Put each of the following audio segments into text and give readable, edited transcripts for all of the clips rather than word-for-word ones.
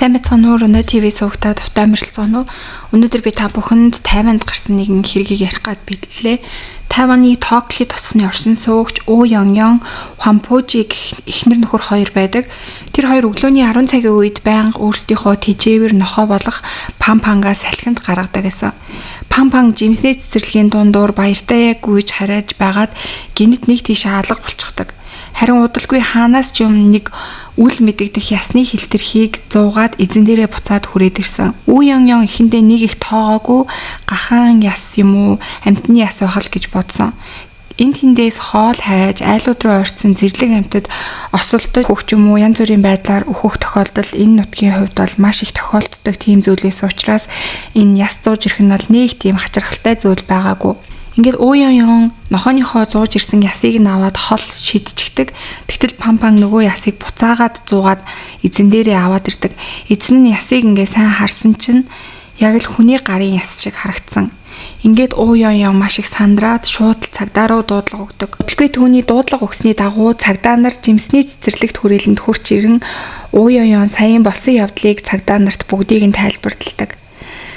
Сайн байцгаана уу? Руна ТV сувагтаа тавтай морилцгоно уу? Өнөөдөр би та бүхэнд Тайванд гарсан нэгэн хэргийг ярих гээд бэлтлээ. Тайваны Токли тосгоны оршин суугч Оо Ян Ян, Хуан Пужи гэх эхнэр нөхөр хоёр байдаг. Тэр хоёр өглөөний 10 цагийн үед байнга өөрсдийнхөө тэжээвэр нохой болох Пан Пангаа салхинд гаргадаг гэсэн. Пан Пан жимсний цэцэрлэгийн дундуур баяртай гүйж хараад байгаад гэнэт нэг тийш алга болчихдог. Харин удалгүй хаанаас ч юм нэг үл мэдэгдэх ясны хилтерхийг зуугаад эзэн дээрээ буцаад хүрээд ирсэн. Үү Ян Ян эхэндээ нэг их тоогоогүй гахаан яс юм уу, амьтны яс байх л гэж бодсон. Энэ тэндээс хоол хайж айлууд руу ойртсон зэрлэг амьтад осолдож хөх юм уу, янз бүрийн байдлаар өөхөх тохиолдол энэ нутгийн хувьд бол маш их тохиолддог тийм зүйл байсан учраас энэ яс зууж ирэх нь бол нэг тийм хачирхалтай зүйл байгаагүй. Ингээд Уу Ян Ян нохойныхоо зууж ирсэн ясыг нь аваад хол шидчихдэг. Тэгтэл Пан Пан нөгөө ясыг буцаагаад зуугаад эзэн дээрээ аваад ирдэг. Эзэн нь ясыг ингээ сайн харсан чинь яг л хүний гарын яс шиг харагдсан. Ингээд Уу Ян Ян маш их сандраад шууд л цагдаа руу дуудлага өгдөг. Удалгүй түүний дуудлага өгсөний дагуу цагдаа нар жимсний цэцэрлэгт хүрээлэнд хурч ирэн Уу Ян Ян саяын болсон явдлыг цагдаа нарт бүгдийг нь тайлбарладаг.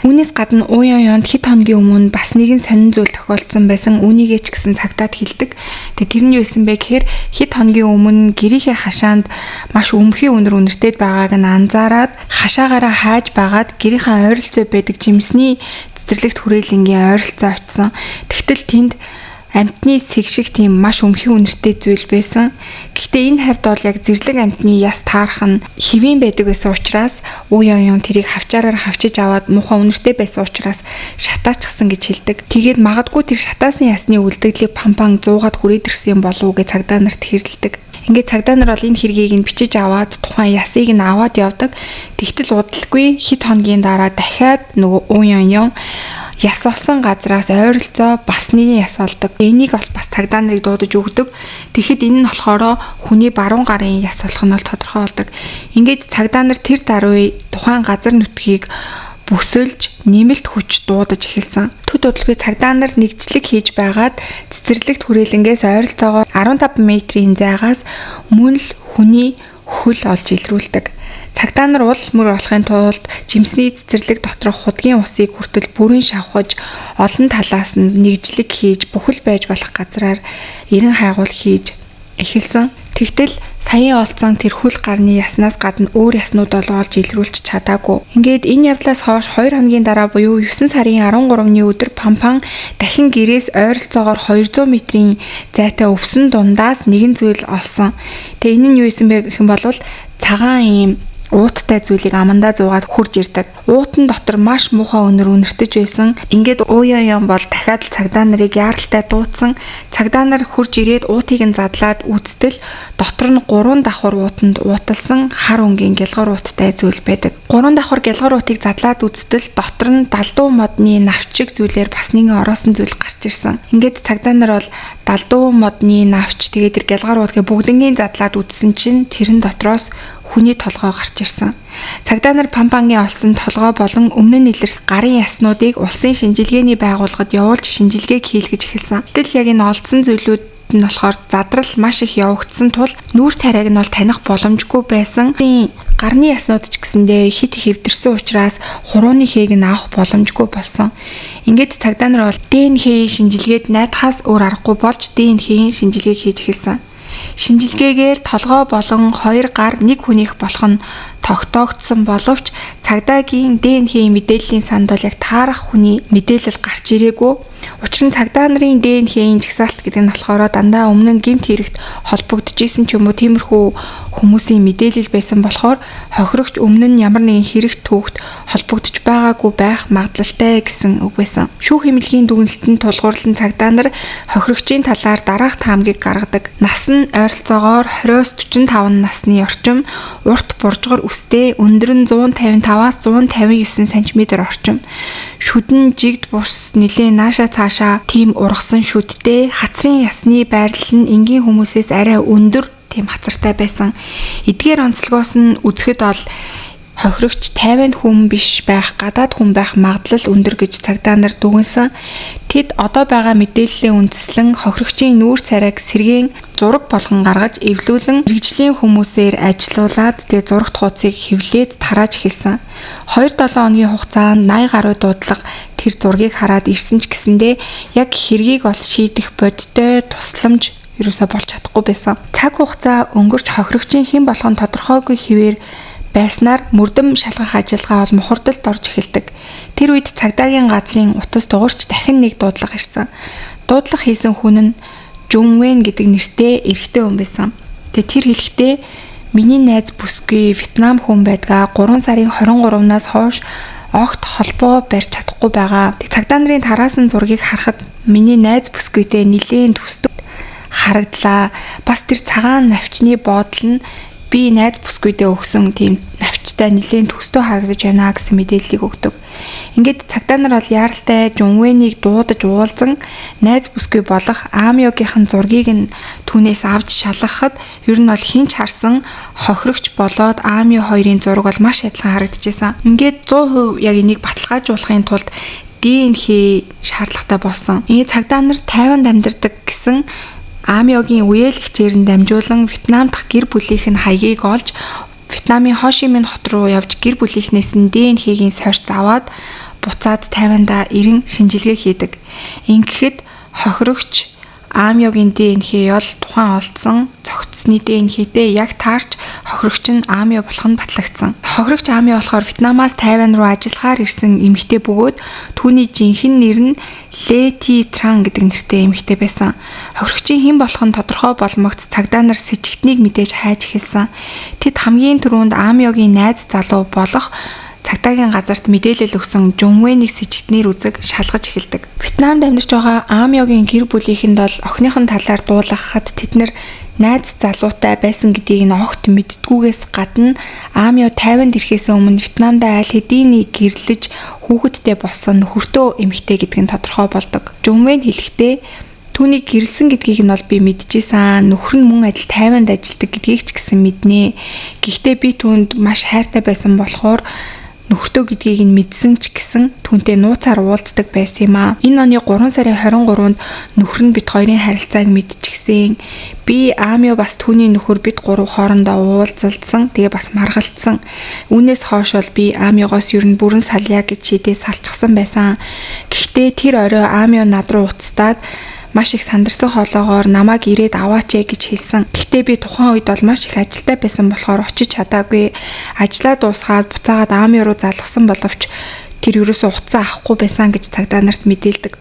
Үүнээс гадна Уу Ян Янд хэд хоногийн өмнө бас нэгэн сонин зүйл тохиолдсон байсан. Үүнийгээ ч гэсэн цагдаад хэлдэг. Тэгээ тэр нь юу байсан бэ гэхээр хэд хоногийн өмнө гэрийнхээ хашаанд маш өмхий үнэр үнэртэд байгааг нь анзаараад хашаагаараа хайж байгаад гэрийнхээ ойролцоо байдаг жимсний цэцэрлэгт хүрээлэнгийн ойролцоо очисон. Тэгтэл тэнд амьтны сэг шиг тийм маш өмхий үнэртэй зүйл байсан. Гэхдээ энэ хавьд бол яг зэрлэг амьтны яс таарах нь хэвийн байдаг байсан учраас Уу Ян Ян тэрийг хавчаараар хавчиж аваад муухай үнэртэй байсан учраас шатаачихсан гэж хэлдэг. Тэгээд магадгүй тэр шатаасан ясны үлдэгдлийг Пан Пан зуугаад хүрээд ирсэн юм болов уу гэж цагдаа нарт хэрлэдэг. Ингээд цагдаа нар бол энэ хэргийг нь бичиж аваад тухайн ясыг нь аваад явдаг. Тэгтэл удалгүй хэд хоногийн дараа дахиад нөгөө Уу Ян Ян яс олсон газраас ойролцоо бас нэгэн яс олдог. Энийг бол бас цагдаа нарыг дуудаж өгдөг. Тэгэхэд энэ нь болохоор хүний баруун гарын яс болох нь бол тодорхой болдог. Ингээд цагдаа нар тэр даруй тухайн газар нутгийг бүсэлж нэмэлт хүч дуудаж эхэлсэн. Төд удалгүй цагдаа нар нэгжлэг хийж байгаад цэцэрлэгт хүрээлэнгээс ойролцоогоор 15 метрийн зайгаас мөн л хүний хөл олж илрүүлдэг. Цагдаа нар уул мөр олохын тулд жимсний цэцэрлэг доторх худгийн усыг хүртэл бүрэн шавхаж олон талаас нь нэгжлэг хийж бүхэл байж болох газраар эрен хайгуул хийж эхэлсэн. Тэгтэл саяын олцсон тэр хөл гарны яснаас гадна өөр яснууд олж илрүүлж чадаагүй. Ингээд энэ явдлаас хойш 2 хоногийн дараа буюу 9 сарын 13-ны өдөр Пан Пан дахин гэрээс ойролцоогоор 200 метрийн зайтай өвсөн дундаас нэгэн зүйл олсон. Тэгээ энэ нь юу исэн бэ гэх юм бол цагаан ийм ууттай зүйлийг амандаа зуугаад хурж ирдэг. Уутан дотор маш муухай өнөр үнэртэж байсан. Ингээд Уу Ян Ян бол дахиад л цагдаа нарыг яаралтай дуудсан. Цагдаа нар хурж ирээд уутыг нь задлаад үзтэл дотор нь 3 давхар уутанд ууталсан хар өнгийн гялгар ууттай зүйл байдаг. 3 давхар гялгар уутыг задлаад үзтэл дотор нь далдуу модны навчиг зүйлээр бас нэгэн ороосон зүйл гарч ирсэн. Ингээд цагдаа нар бол далдуу модны навч тэгээд тэр гялгар уут гэ бүгднгийн задлаад үзсэн чинь тэрэн дотроос хүний толгой гарч ирсэн. Цагдаа нар Пан Пангийн олсон толгой болон өмнө нь илэрсэн гарын яснуудыг улсын шинжилгээний байгууллагад явуулж шинжилгээг хийлгэж эхэлсэн. Гэтэл яг энэ олдсон зүйлүүд нь болохоор задрал маш их явагдсан тул нүүр царайг нь бол таних боломжгүй байсан. Гарны яснууд ч гэсэндээ хит их эвдэрсэн учраас хурууны хээг нь авах боломжгүй болсон. Ингээд цагдаа нар бол ДНХ-ийн шинжилгээд найдахаас өөр аргагүй болж ДНХ-ийн шинжилгээг хийж эхэлсэн. Шинжилгээгээр толгой болон 2 гар нэг хүнийх болох нь тогтоогдсон боловч цагдаагийн ДНХ мэдээллийн санд бол яг таарах хүний мэдээлэл гарч ирээгүй. Учир нь цагдаа нарын ДНХ-ийн жагсаалт гэдэг нь болохоор дандаа өмнө нь гэмт хэрэгт холбогдож исэн ч юм уу тиймэрхүү хүмүүсийн мэдээлэл байсан болохоор хохирогч өмнө нь ямар нэгэн хэрэгт түүхт холбогдож байгаагүй байх магадлалтай гэсэн үг байсан. Шүүх хэмнэлгийн дүгнэлтэнд тулгуурлан цагдаа нар хохирогчийн талаар дараах таамгийг гаргадаг. Нас нь ойролцоогоор 20-45 насны орчим, урт буржгар үстэй, өндөр нь 155-аас 159 см орчим. Шүдэн жигд бус нэлээд нааша цаашаа тийм ургасан шүдтэй, хацрын ясны байрлал нь энгийн хүмүүсээс арай өндөр тийм хацартай байсан. Эдгээр онцлогоос нь үзэхэд бол Хохирогч Тайванд хүн биш байх, гадаад хүн байх магадлал өндөр гэж цагдаа нар дүгнэсэн. Тэд одоо байгаа мэдээллийн үндэслэн хохирогчийн нүүр царайг сэргээн зураг болгон гаргаж эвлүүлэн мэргэжлийн хүмүүсээр ажилуулад тэгээ зурагт хуудсыг хэвлээд тарааж эхэлсэн. 2-7 хоногийн хугацаанд 80 гаруй дуудлага тэр зургийг хараад ирсэн ч гэсэндээ яг хэргийг ол шийдэх бодиттой тусламж ерөөсөө болж чадахгүй байсан. Цаг хугацаа өнгөрч хохирогчийн хэн болох нь тодорхойгүй хэвээр байснаар мөрдөм шалгах ажиллагаа бол мухардалд орж эхэлдэг. Тэр үед цагдаагийн газрын утас дугуйрч дахин нэг дуудлага ирсэн. Дуудлага хийсэн хүн нь Жунвэн гэдэг нэртэй эрэгтэй хүн байсан. Тэгээ тэр хэлэхдээ миний найз бүсгүй Вьетнам хүн байдгаа 3 сарын 23-наас хойш огт холбоо барьж чадахгүй байгаа. Тэг цагдаа нарын тараасан зургийг харахад миний найз бүсгүйтэй нилээн төсдөг харагдлаа. Бас тэр цагаан навчны боодол нь би найз бүсгүйдээ өгсөн тийм навчтай нилээн төстөө харагдаж байна гэсэн мэдээллийг өгдөг. Ингээд цагдаа нар бол яаралтай Жунвэнийг дуудаж уулзан найз бүсгүй болох Амёгийнхэн зургийг нь түүнээс авч шалгахад ер нь бол хинч харсан хохирогч болоод Амё хоёрын зураг бол маш адилхан харагдчихсан. Ингээд 100% яг энийг баталгаажуулахын тулд ДНХ шаардлагатай болсон. Ингээд цагдаа нар Тайванд амьдардаг гэсэн Амёгийн үеэл хичээр нь дамжуулан Вьетнам дахь гэр бүлийнх нь хаягийг олж Вьетнамын Хошимин хот руу явж гэр бүлийнхнээс нь ДНХ-ийн сорьц аваад буцаад Тайванда ирэн шинжилгээ хийдэг. Ингэхэд хохирогч Амёгийн ДНХ бол тухайн олдсон цогцсны ДНХ-тэй яг таарч хохирогч нь Амё болох нь батлагдсан. Хохирогч Амё болохоор Вьетнамаас Тайван руу ажиллахаар ирсэн эмэгтэй бөгөөд түүний жинхэнэ нэр нь Ле Ти Тран гэдэг нэртэй эмэгтэй байсан. Хохирогчийн хэн болох нь тодорхой болмогц цагдаа нар сэжигтнийг мэдээж хайж эхэлсэн. Тэд хамгийн түрүүнд Амёгийн найз залуу болох цагдаагийн газарт мэдээлэл өгсөн Жунвэнийг сэжигтнэр үзэг шалгаж эхэлдэг. Вьетнамд амьдарч байгаа Амёгийн гэр бүлийнхэнд бол охиных нь талаар дуулгахад тэд нар найз залуутай байсан гэдгийг нь огт мэддгүүгээс гадна Амё Тайванд ирэхээс өмнө Вьетнамд аль хэдийн гэрлэж хүүхэдтэй болсон нөхөртөө эмэгтэй гэдг нь тодорхой болдог. Жунвэн хэлэхдээ түүнийг гэрэлсэн гэдгийг нь бол би мэдчихсэн. Нөхөр нь мөн адил Тайванд ажилладаг гэдгийг ч гэсэн мэднэ. Гэхдээ би түүнд маш хайртай байсан болохоор нөхөртөө гэдгийг нь мэдсэн ч гэсэн түүнтэй нууцаар уулздаг байсан юм аа. Энэ оны 3 сарын 23-нд нөхөр нь бид хоёрын харилцааг мэдчихсэн. Би Амё бас түүний нөхөр бид гурав хоорондоо уулзалдсан. Тэгээ бас маргалдсан. Үүнээс хойш бол би Амёгоос ер нь бүрэн салъя гэж шийдээ салчихсан байсан. Гэхдээ тэр орой Амё над руу уцтаад маш их сандарсан хоолоогоор намайг ирээд аваач ээ гэж хэлсэн. Гэхдээ би тухайн үед бол маш их ажилтай байсан болохоор очиж чадаагүй. Ажлаа дуусгаад буцаагаад Амё руу залгасан боловч тэр ерөөсөө утсаа авахгүй байсан гэж цагдаа нарт мэдээлдэг.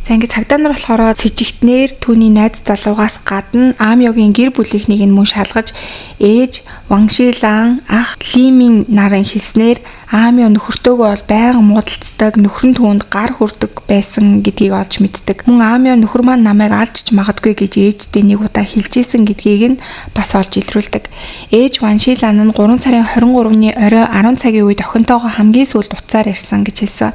За ингээд цагдаа нар болохоор сэжигтнэр түүний найз залуугаас гадна Амёгийн гэр бүлийнхнийг нь мөн шалгаж ээж Ваншилан ах Лимин нарын хэлснээр Амё нөхөртөөгөө бол байнга муудалцдаг, нөхөр нь түүнд гар хүрдэг байсан гэдгийг олж мэддэг. Мөн Амё нөхөр маань намайг алдчих магадгүй гэж ээждээ нэг удаа хэлжсэн гэдгийг нь бас олж илрүүлдэг. Ээж Ваншилан нь 3 сарын 23-ны орой 10 цагийн үед охинтойгоо хамгийн сүүлд утсаар ярьсан гэж хэлсэн.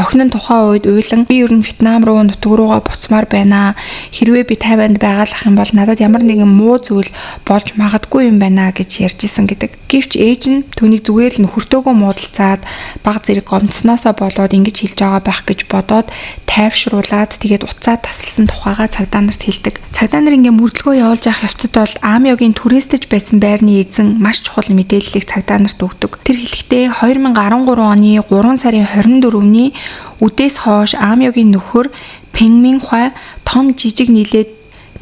Охин нь тухайн үед уйлан би ер нь Вьетнам руу нутаг руугаа буцмаар байна. Хэрвээ би Тайванд байгаалах юм бол надад ямар нэгэн муу зүйл болж магадгүй юм байна гэж ярьж исэн гэдэг. Гэвч ээж нь түүнийг зүгээр л нөхөртөөгөө муудалцаад баг зэрэг гомдсноосоо болоод ингэж хэлж байгаа байх гэж бодоод тайвшруулад тэгээд утсаа тасалсан тухайгаа цагдаа нарт хэлдэг. Цагдаа нар ингээ мөрдлөгөө явуулж явах явцад бол Амёгийн түрээстэж байсан байрны эзэн маш чухал мэдээллийг цагдаа нарт өгдөг. Тэр хэлэхдээ 2013 оны 3 сарын 24-ний үдээс хойш Амёгийн нөхөр Пэнгмин Хуа том жижиг нийлээд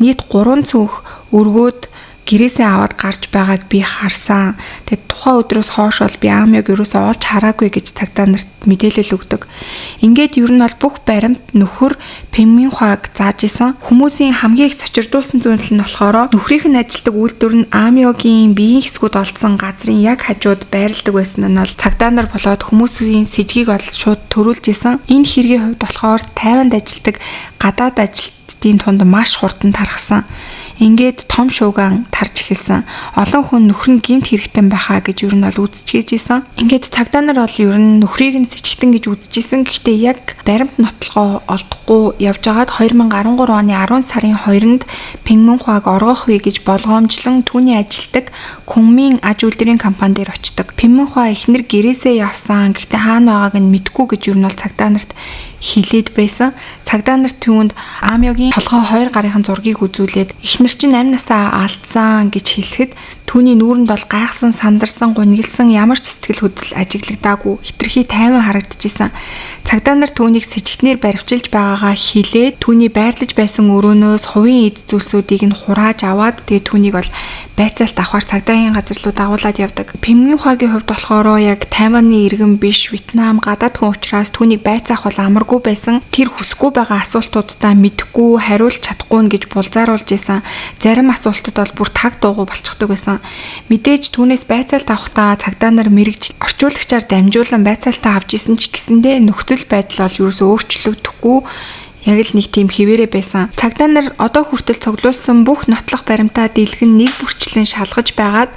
нийт 3 цүнх өргөөд гэрээсээ аваад гарч байгааг би харсан. Тэгээд тухайн өдрөөс хойш бол би Амёг ерөөсөө олж хараагүй гэж цагдаа нарт мэдээлэл өгдөг. Ингээд ер нь бол бүх баримт нөхөр Пэммин Хуаг зааж исэн. Хүмүүсийн хамгийн их цочирдуулсан зүйл нь болохоор нөхрийнх нь ажилтдаг үйлдвэр нь Амёгийн биеийн хэсгүүд олдсон газрын яг хажууд байрладаг байсан нь бол цагдаа нар болоод хүмүүсийн сэжгийг ол шууд төрүүлж исэн. Энэ хэргийн хувьд болохоор Тайванд ажилтдаг гадаад ажилтдын тунд маш хурдан тархсан. Ингээд том шууган тарж эхэлсэн. Олон хүн нөхөр нь гэмт хэрэгтэй байхаа гэж ер нь бол үзчихэж исэн. Ингээд цагдаа нар бол ер нь нөхрийг нь сэжигтэн гэж үзчихсэн. Гэхдээ яг баримт нотлогоо олдохгүй явж байгаад 2013 оны 10 сарын 2-нд Пингмэнхуаг оргох вэ гэж болгоомжлон түүний ажилтдаг Кунмин аж үйлдвэрийн компани дээр очдог. Пингмэнхуа эхнэр гэрээсээ явсан. Гэхдээ хаана байгааг нь мэдэхгүй гэж ер нь бол цагдаа нарт хэлээд байсан. Цагдаа нар түүнд Амёгийн толгой хоёр гарын зургийг үзүүлээд эхнэр чинь амь насаа алдсан гэж хэлэхэд түүний нүүрэнд бол гайхсан, сандарсан, гунигласан ямар ч сэтгэл хөдлөл ажиглагдаагүй хэтэрхий тайван харагдчихсан. Цагдаа нар түүнийг сэжигтнээр баривчилж байгаагаа хэлээд түүний байрлаж байсан өрөөнөөс хувийн эд зүйлсүүдийг нь хурааж аваад тэгээ түүнийг бол байцаалт авахар цагдаагийн газар руу дагуулад явдаг. Пингмэнхуагийн хувьд болохоор яг Тайваны иргэн биш, Вьетнам гадаад хүн учраас түүнийг байцаах бол амаргүй байсан. Тэр хүсэхгүй байгаа асуултуудаа мэдэхгүй, хариулж чадахгүй нь гэж булзааруулж исэн. Зарим асуултад бол бүр таг дуугүй болчихдог байсан. Мэдээж түүнээс байцаалт авахдаа цагдаа нар мэрэгж орчуулагчаар дамжуулан байцаалтаа авч исэн ч гэсэндээ нөхцөл байдал бол ерөөсөө өөрчлөгдөхгүй яг л нэг тийм хэвээрээ байсан. Цагдаа нар одоо хүртэл цуглуулсан бүх нотлох баримтаа дэлгэн нэг бүрчлэн шалгаж байгаад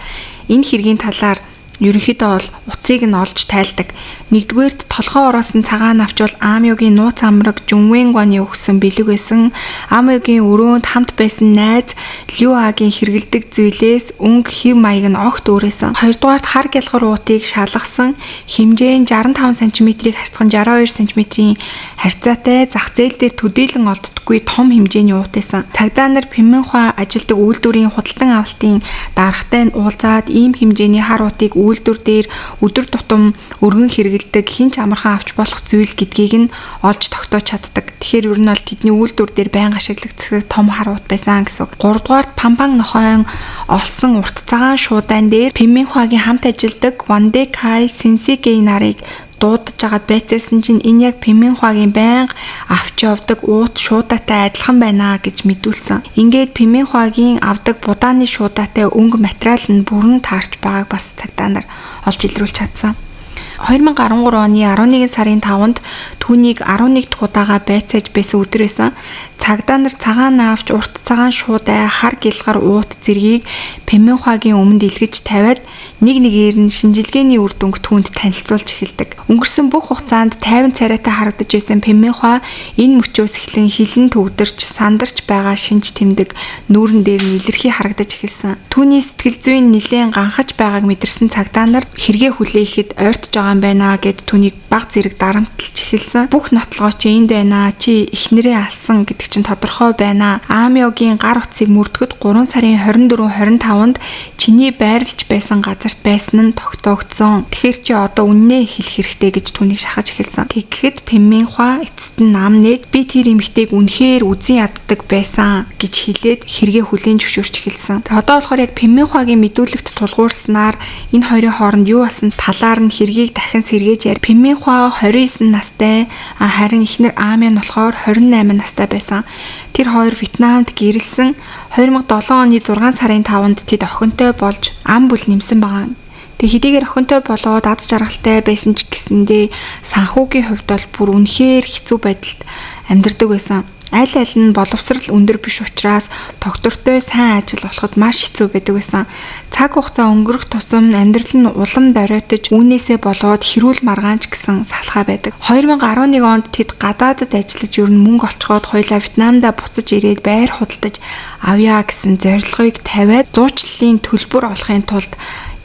энэ хэргийн талаар ерөнхийдөө бол утсыг нь олж тайлдаг. Нэгдүгээрт толгой ороосон цагаан навч бол Амёгийн нууц амраг Жүнвэнгваны өгсөн бэлэг байсан. Амёгийн өрөөнд хамт байсан найз Люагийн хэрэгэлдэг зүйлээс өнгө хэв маяг нь огт өөрөөсөн. Хоёрдугаарт хар гялгар уутыг шалгасан хэмжээ нь 65 см-ийг харьцхан 62 см-ийн харьцаатай зах зээл дээр төдийлөн олддоггүй том хэмжээний уут байсан. Цагдаа нар Пименхуа ажилдаг үйлдвэрийн худалдан авалтын даргатай нь уулзаад ийм хэмжээний хар уутыг үйлдвэр дээр өдөр тутам өргөн хэрэгэлдэг хэн ч амархан авч болох зүйл гэдгийг нь олж тогтоож чаддаг. Тэгэхээр ер нь бол тэдний үйлдвэр дээр байнга ашиглагддаг том хар уут байсан гэсэн үг. Гуравдугаарт Пампан нохойн олсон урт цагаан шуудан дээр Пименхуагийн хамт ажилдаг Вандекай Сенсигей нарыг дуудаж агаад байцаасан чинь энэ яг Пименхуагийн байнга авч явдаг уут шуудаатай адилхан байна гэж мэдүүлсэн. Ингээд Пименхуагийн авдаг будааны шуудаатай өнгө материал нь бүрэн таарч байгааг бас цагдаа нар олж илрүүлж чадсан. 2013 оны 11 сарын 5-нд түүнийг 11 дахь удаага байцааж байсан өдөр байсан. Цагдаа нар цагаан наавч, урт цагаан шуудай, хар гэлгар уут зэргийг Пименхуагийн өмнө дэлгэж тавиад нэг нэгээр нь шинжилгээний үр дүнг түүнд танилцуулж эхэлдэг. Өнгөрсөн бүх хугацаанд тайван царайтай харагдаж байсан Пименхуа энэ мөчөөс эхлэн хилэн төгдөрч, сандарч байгаа шинж тэмдэг нүүрэн дээр нь илэрхий харагдаж эхэлсэн. Түүний сэтгэл зүйн нэлээн ганхаж байгааг мэдэрсэн цагдаа нар хэрэгээ хүлээхэд ойртож байгаа юм байна гэд түүнийг баг зэрэг дарамтлж эхэлсэн. Бүх нотлогоо чи энд байна, чи эхнэрээ алсан гэдэг чинь тодорхой байна. Амёгийн гар утсыг мөрдөхөд 3 сарын 24-25-нд чиний байрлаж байсан газарт байсан нь тогтоогдсон. Тэгэхээр чи одоо үннээ хэлэх хэрэгтэй гэж түүнийг шахаж эхэлсэн. Тэгэхэд Пименхуа эцэст нь нам нээж би тэр эмэгтэйг үнэхээр үзэн яддаг байсан гэж хэлээд хэрэгээ хүлээн зөвшөөрч эхэлсэн. Одоо болохоор яг Пименхуагийн мэдүүлэгт тулгуурласнаар энэ хоёрын хооронд юу болсон талаар нь хэргийг дахин сэргээж ярь. Пименхуа 29 настай, харин эхнэр Амё нь болохоор 28 настай байсан. Тэр хоёр Вьетнамд гэрэлсэн. 2007 оны 6 сарын 5-нд тэд охинтой болж ам бүл нэмсэн байгаа. Тэг хэдийгээр охинтой болоод аз жаргалтай байсан ч гэсэндээ санхүүгийн хувьд бол бүр үнэхээр хэцүү байдалд амьдардаг байсан. Аль аль нь боловсрал өндөр биш учраас тогтвортой сайн ажил олоход маш хэцүү байдаг байсан. Цаг хугацаа өнгөрөх тусам амьдрал нь улам доройтож үүнээсээ болоод хэрүүл маргаанч гэсэн салхай байдаг. 2011 онд тэд гадаадад ажиллаж ер нь мөнгө олцоход хоёулаа Вьетнамдаа буцаж ирээд байр худалдаж авъя гэсэн зорилгыг тавиад зуучлалын төлбөр олохын тулд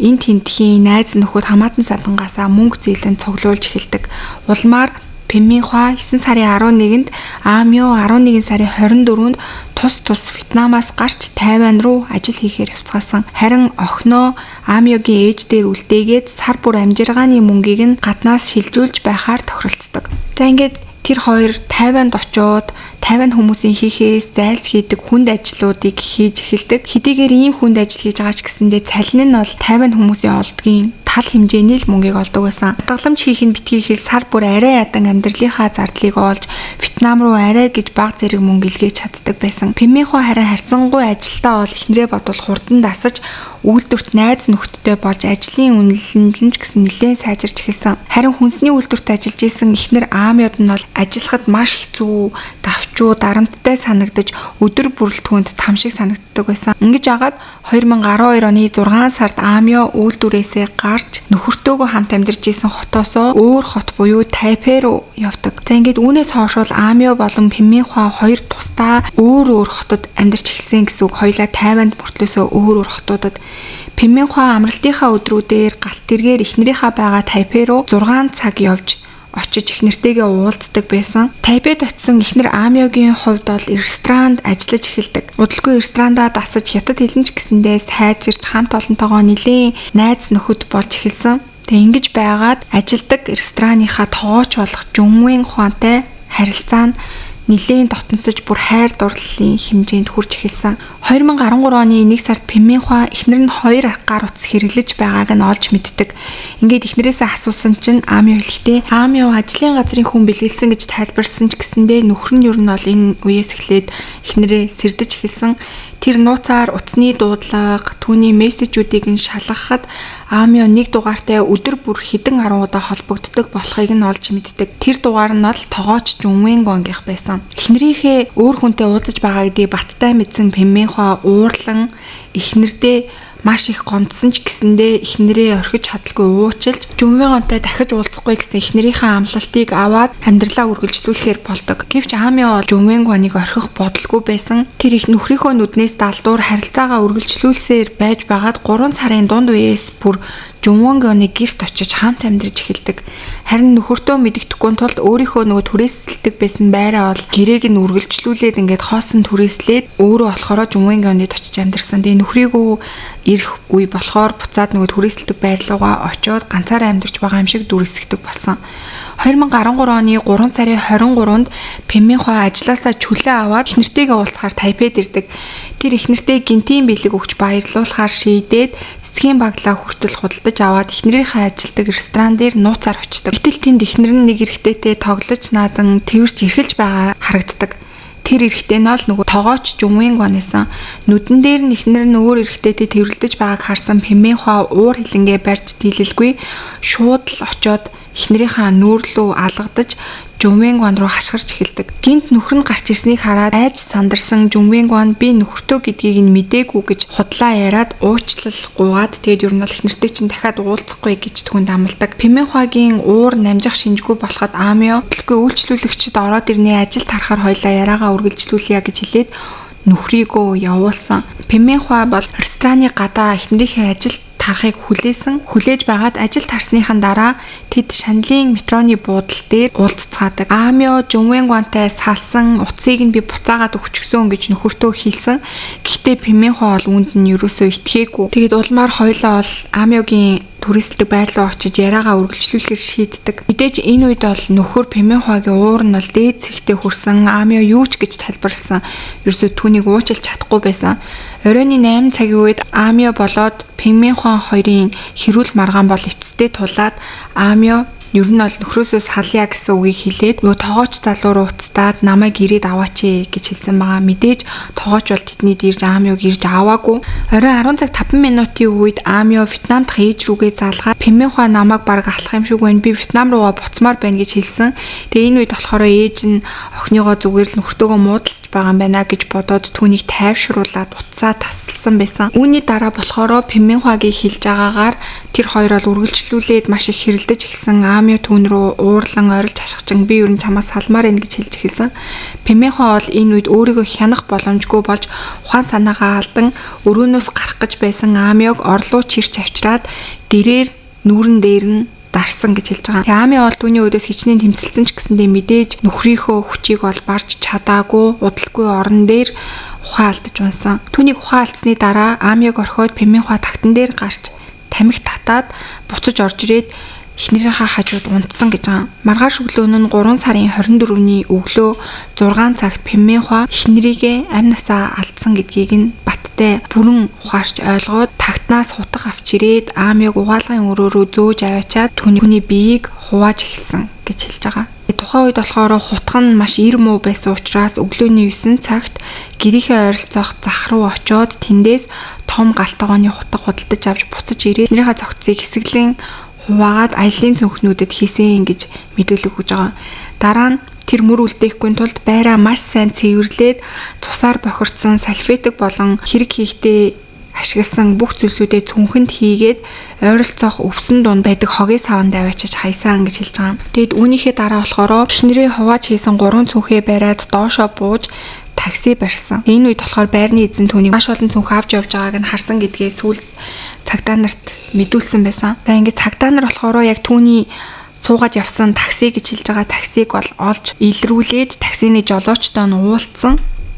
энэ тентхийн найз нөхөд хамаатан садангаасаа мөнгө зээлэн цуглуулж эхэлдэг. Улмаар Пименхуа 9 сарын 11-нд, Амё 11 сарын 24-нд тус тус Вьетнамаас гарч Тайван руу ажил хийхээр явцгаасан. Харин охиноо Амёгийн ээж дээр үлдээгээд сар бүр амжиргааны мөнгийг нь гаднаас шилжүүлж байхаар тохиролцдог. За ингээд тэр хоёр Тайванд очоод Тайван хүмүүсийн хийхээс зайлс хийдэг хүнд ажлуудыг хийж эхэлдэг. Хэдийгээр ийм хүнд ажил хийж байгаа ч гэсэндээ цалин нь бол Тайван хүмүүсийн олдгийн тал хэмжээний л мөнгийг олдог байсан. Хадгаламж хийх нь битгий хэл сар бүр арай ядан амьдралынхаа зардлыг олж Вьетнам руу арай гэж баг зэрэг мөнгө илгээж чаддаг байсан. Пименхуа харин харьцангуй ажилдаа бол эхнэрээ бодвол хурдан дасаж үйлдвэрт найз нөхдөдтэй болж ажлын үнэлэлт нь ч гэсэн нэлээд сайжирч эхэлсэн. Харин хүнсний үйлдвэрт ажиллаж исэн эхнэр Амёд нь бол ажиллахад маш хэцүү, давчуу, орчуу дарамттай санагдаж өдөр бүрл түүнд там шиг санагддаг байсан. Ингэж агаад 2012 оны 6 сард Амио үйлдвэрээсээ гарч нөхөртөөгөө хамт амьдарч исэн хотоосоо өөр хот буюу Тайпей руу явдаг. За ингээд үүнээс хойш бол Амио болон Пиминхуа хоёр тусдаа өөр өөр хотод амьдарч эхэлсэн гэсэн үг. Хоёулаа Тайванд мөртлөөсөө өөр өөр хотуудад. Пиминхуа амралтынхаа өдрүүдээр галт тэргээр эхнэрийнхаа байгаа Тайпей руу 6 цаг явж очиж эхнэртэйгээ уулздаг байсан. Тайпейд очисон эхнэр Амиогийн хувьд бол ресторанд ажиллаж эхэлдэг. Удалгүй ресторандаа дасаж хятад хэлнч гэсэндээ сайжирч хамт олонтойгоо нэлээн найз нөхөд болж эхэлсэн. Тэгээ ингэж байгаад ажилдаг рестораныхаа тоогооч болох Жүнвэн Хуантай харилцаа нь нэлээн дотносож бүр хайр дурлалын хэмжээнд хүрч эхэлсэн. 2013 оны 1 сард Пиминхуа эхнэр нь 2 гар утас хэрэглэж байгааг нь олж мэддэг. Ингээд эхнэрээсээ асуусан чинь Амио хэлэхдээ Амио ажлын газрын хүн бэлгэлсэн гэж тайлбарсан ч гэсэндээ нөхөр нь ер нь бол энэ үеэс эхлээд эхнэрээ сэрдэж эхэлсэн. Тэр нууцаар утасны дуудлага, түүний мессежүүдийг нь шалгахад Амио нэг дугаартай өдөр бүр хэдэн 10 удаа холбогддог болохыг нь олж мэддэг. Тэр дугаар нь бол тогооч Жүнвэнгонгийнх байсан. Эхнэрийнхээ өөр хүнтэй уулзаж байгаа гэдгийг баттай мэдсэн Пиминхуа уурлан эхнэрдээ маш их гомдсон ч гэсэндээ эхнэрээ орхиж чадалгүй уучлж Жүнвэнгонтой дахиж уулзахгүй гэсэн эхнэрийнхээ амлалтыг аваад амьдралаа үргэлжлүүлэхээр болдог. Гэвч Амио бол Жүнвэнгоныг орхих бодолгүй байсан. Тэр их нөхрийнхөө нүднээс далдуур харилцаагаа үргэлжлүүлсээр байж байгаад 3 сарын дунд үеэс бүр Жүнвэнгоны гэрт очиж хамт амьдарч эхэлдэг. Харин нөхөртөө мэдэгдэхгүй тулд өөрийнхөө нөгөө түрээсэлдэг байсан байраа бол гэрээг нь үргэлжлүүлээд ингээд хоосон түрээслээд өөрөө болохоор Жүнвэнгонд очиж амьдарсан. Тэгээ нөхрийгөө ирэх үе болохоор буцаад нөгөө түрээсэлдэг байр руугаа очиод ганцаараа амьдарч байгаа юм шиг дүрсгдэг болсон. 2013 оны 3 сарын 23-нд Пиминхуа ажилласаа чөлөө аваад эхнэртэйгээ уулзахаар Тайпейд ирдэг. Тэр эхнэртэй гинтийн бэлэг өгч баярлуулахаар шийдээд цэцгийн баглаа хүртэл худалдаж аваад эхнэрийнхээ ажилдаг ресторан дээр нууцаар очдог. Гэтэл тэнд эхнэр нь нэг эрэгтэйтэй тоглож наадан тэрч эрхэлж байгаа харагддаг. Тэр эрэгтэй нь бол нөгөө тогооч Жүнвэнгонээсэн. Нүдэн дээр нь эхнэр нь өөр эрэгтэйтэй тэрвэрлдэж байгааг харсан Пиминхуа уур хилэнгээ барьж дийлэлгүй шууд л очоод эхнэрийнхээ нүүр лүү алгадаж Жүнвэнгон руу хашгирч эхэлдэг. Гинт нөхөр нь гарч ирснийг хараад айж сандарсан Жүнвэнгон би нөхөртөө гэдгийг нь мдээгүй гэж худлаа яриад уучлал гуйгаад тэгээд ер нь бол эхнэртэй чинь дахиад уулзахгүй гэж түүнд амладаг. Пиминхуагийн уур намжих шинжгүй болоход Амио төлгүй үйлчлүүлэгчид ороод ирнэ ажил тарахаар хоёлаа яриагаа үргэлжлүүлье гэж хэлээд нөхрийгөө явуулсан. Пиминхуа бол рестораны гадаа эхнэрийнхээ ажил тарахыг хүлээсэн. Хүлээж байгаад ажил тарсныхан дараа тэд Шанлын метроны буудал дээр уулзцаадаг. Амио Жүнвэнгонтой салсан утсыг нь би буцаагаад өгчихсөн гэж нөхөртөө хэлсэн. Гэхдээ Пиминхуа бол үүнд нь ерөөсөө итгээгүй. Тэгээд улмаар хоёлаа бол Амиогийн түрээсэлдэг байр руу очиж яриагаа үргэлжлүүлэхээр шийддэг. Мэдээж энэ үед бол нөхөр Пиминхуагийн уур нь бол дээд зэгтээ хүрсэн. Амио юу ч гэж тайлбарласан. Ерөөсөө түүнийг уучлах чадахгүй байсан. Оройн 8 цагийн үед Амио болоод Пиминхуа хоёрын хэрүүл маргаан бол эцэстээ тулаад Амио ер нь бол нөхрөөсөө салъя гэсэн үгийг хэлээд нөгөө тогооч залуу руу уцтаад намайг ирээд аваач ээ гэж хэлсэн байгаа. Мэдээж тогооч бол тэднийд ирж Амиог ирж аваагүй. Орой 10 цаг 5 минутын үед Амио Вьетнам дахь ээж рүүгээ залгаад Пиминхуа намайг бараг алах юм шиг байна. Би Вьетнам руугаа буцмаар байна гэж хэлсэн. Тэгээ энэ үед болохоор ээж нь охиныгоо зүгээр л нөхөртөөгөө муудалцж байгаа юм байна гэж бодоод түүнийг тайвшруулад утсаа тасалсан байсан. Үүний дараа болохоор Пиминхуагийн хэлж байгаагаар тэр хоёр бол үргэлжлүүлээд маш их хэрэлдэж эхэлсэн. Амио түүн рүү уурлан орилж хашгичин би ер нь чамаас салмаар байна гэж хэлж эхэлсэн. Пиминхуа бол энэ үед өөрийгөө хянах боломжгүй болж ухаан санаагаа алдан өрөөнөөс гарах гэж байсан Амиог орлоо чирч авчираад дэрээр нүүрэн дээр нь дарсан гэж хэлж байгаа. Тэгээ Амио бол түүний өөдөөс хичнээн тэмцэлсэн ч гэсэндээ мэдээж нөхрийнхөө хүчийг бол барж чадаагүй, удалгүй орон дээр ухаан алдаж унсан. Түүнийг ухаан алдсны дараа Амиог орхиод Пиминхуа тагтан дээр гарч тамхи татаад буцаж орж ирээд эхнэрийнхээ хажууд унтсан гэж байгаа. Маргааш өглөө нь 3 сарын 24-ний өглөө 6 цагт Пиминхуа эхнэрийгээ амь насаа алдсан гэдгийг нь баттай бүрэн ухаарч ойлгоод тагтнаас хутга авч ирээд Амиог угаалгын өрөө рүү зөөж аваачаад түүний биеийг хувааж эхэлсэн гэж хэлж байгаа. Тухайн үед болохоор хутга нь маш ир муу байсан учраас өглөөний 9 цагт гэрийнхээ ойролцоох зах руу очиод тэндээс том гал тогооны хутга худалдаж авч буцаж ирээд эхнэрийнхээ цогцыг хэсэглэн хуваагаад аялын цүнхнүүдэд хийсэн гэж мэдүүлэг өгж байгаа. Дараа нь Тэр мөр үлдээхгүй тулд байраа маш сайн цэвэрлээд цусаар бохирдсон салфетик болон хэрэг хийхдээ ашигласан бүх зүйлсүүдээ цүнхэнд хийгээд ойролцоох өвсөн дунд байдаг хогийн саванд аваачиж хайсан гэж хэлж байгаа. Тэгэд үүнийхээ дараа болохоор эхнэрээ хувааж хийсэн 3 цүнхээ бариад доошоо бууж такси барьсан. Энэ үед болохоор байрны эзэн түүнийг маш олон цүнх авч явж байгааг нь харсан гэдгээ сүүлд цагдаа нарт мэдүүлсэн байсан. За ингээд цагдаа нар болохоор яг түүний суугаад явсан такси гэж хэлж байгаа таксиг бол олж илрүүлээд таксины жолоочтой нь уулзсан.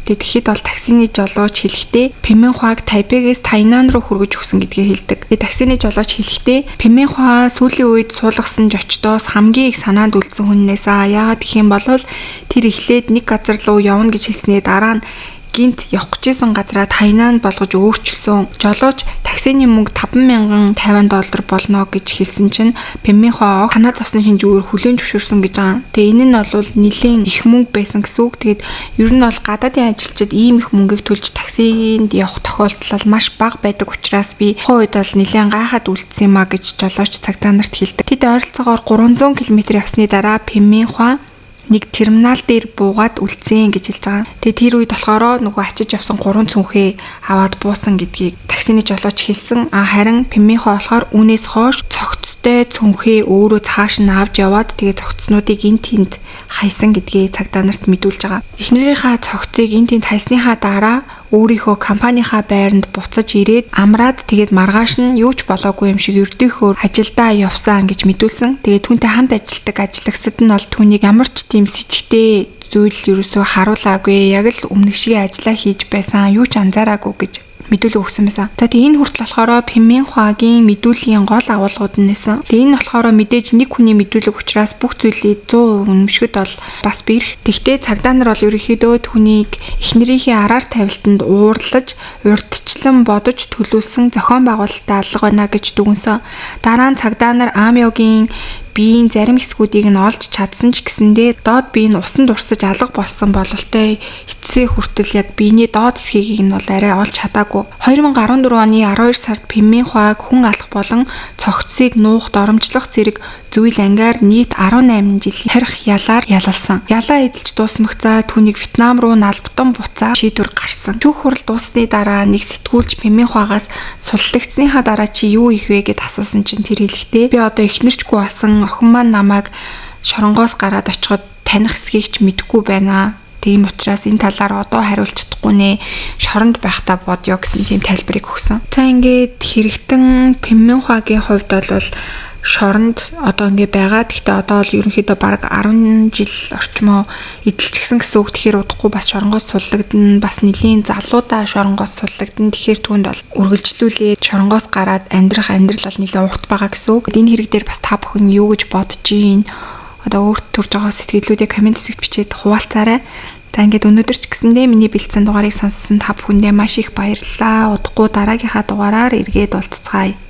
Тэгэхэд бол таксины жолооч хэлэхдээ Пэмэнхуаг Тайбэгээс Тайнан руу хүргэж өгсөн гэдгийг хэлдэг. Тэгээ таксины жолооч хэлэхдээ Пэмэнхуа сүүлийн үед суулгасан жочдоос хамгийн их санаанд үлдсэн хүннээс аа яагаад гэх юм бол тэр эхлээд нэг газар руу явна гэж хэлснээр дараа нь гинт явах гэжсэн газараа Тайнан болгож өөрчилсөн. Жолооч таксины мөнгө 5000 Тайван доллар болно гэж хэлсэн чинь Пэмэнхуа санаа зовсон шинжүүгээр хүлээн зөвшөөрсөн гэж байгаа. Тэгээ энэ нь бол нэлээд их мөнгө байсан гэсэн үг. Тэгээд ер нь бол гадаадын ажилчид ийм их мөнгийг төлж таксинд явах тохиолдол маш бага байдаг учраас би тухайн үед бол нэлээд гайхаад үлдсэн юм а гэж жолооч цагдаа нарт хэлдэг. Тэд ойролцоогоор 300 км явсны дараа Пэмэнхуа нэг терминал дээр буугаад үлдсэн гэж хэлж байгаа. Тэгээ тэр үед болохоор нөгөө ачиж явсан 3 цүнхээ аваад буусан гэдгийг таксины жолооч хэлсэн. А харин Пэмэнхуа болохоор үүнээс хойш цогцтой цүнхээ өөрөө цааш нь авч яваад тэгээ цогцснуудыг эн тэнд хайсан гэдгийг цагдаа нарт мэдүүлж байгаа. Эхнэрийнхаа цогцыг эн тэнд хайсныхаа дараа өөрийнхөө компанийнхаа байранд буцаж ирээд амраад тэгээд маргааш нь юу ч болоогүй юм шиг ердөөхөөр ажилдаа явсан гэж мэдүүлсэн. Тэгээд түүнтэй хамт ажилладаг ажиллагсад нь бол түүнийг ямар ч тийм сэжигтэй зүйл ерөөсөө харуулаагүй. Яг л өмнөх шиг ажиллаа хийж байсан. Юу ч анзаараагүй гэж мэдүүлэг өгсөн байсан. За тэгээ энэ хүртэл болохоор Пэмэнхуагийн мэдүүлгийн гол агуулгууд нь нэсэн. Тэгээ энэ болохоор мэдээж нэг хүний мэдүүлэг учраас бүх зүйлийг 100% үнэмшгэд бол бас бэрх. Тэгтээ цагдаа нар бол ерөнхийдөө түүнийг эхнэрийнхээ араар тавилтанд уурлаж, урдчлан бодож төлөвлөсөн зохион байгуулалттай алга байна гэж дүгнсэн. Дараа нь цагдаа нар Амёгийн биеийн зарим хэсгүүдийг нь олж чадсан ч гэсэндээ доод бие нь усан дурсаж алга болсон бололтой эцсээ хүртэл яг биений доод хэсгийг нь бол арай олж чадаагүй. 2014 оны 12 сард Пэмэнхуаг хүн алах болон цогцсыг нуух, доромжлох зэрэг зүйл ангаар нийт 18 жил хорих ялаар ялалсан. Ялаа эдэлж дуусмагцаа түүнийг Вьетнам руу налбатан буцаа шийдвэр гарсан. Шүүх хурал дууссаны дараа нэг сэтгүүлч Пэмэнхуагаас суллагдсныхаа дараа чи юу хийх вэ гэд асуусан чинь тэр хэлэхдээ би одоо эхнэрчгүй болсон, охин маань намайг шоронгоос гараад очиход таних хэсгийг ч мэдэхгүй байна. Тийм учраас энэ талаар одоо хариулж чадахгүй нэ. Шоронд байхдаа бодё гэсэн тийм тайлбарыг өгсөн. За ингээд хэрэгтэн Пэмэнхуагийн хувьд бол шоронд одоо ингээ байгаа. Гэхдээ одоо л ерөнхийдөө бараг 10 жил орчмоо эдэлчихсэн гэсэн үг. Тэгэхээр удахгүй бас шоронгоос суллагдана. Бас нэлийн залуудаа шоронгоос суллагдана. Тэгэхээр түүнд бол үргэлжлүүлээд шоронгоос гараад амьдрах амьдрал бол нэлээд урт байгаа гэсэн үг. Энэ хэрэг дээр бас та бүхэн юу гэж бодож байна? Одоо өөрт төрж байгаа сэтгэлдлүүдээ коммент хэсэгт бичээд хуваалцаарай. За ингээд өнөөдөр ч гэсэндээ миний бэлдсэн дугаарыг сонссон та бүхэндээ маш их баярлалаа. Удахгүй дараагийнхаа дугаараар эргээд уулзцгаая.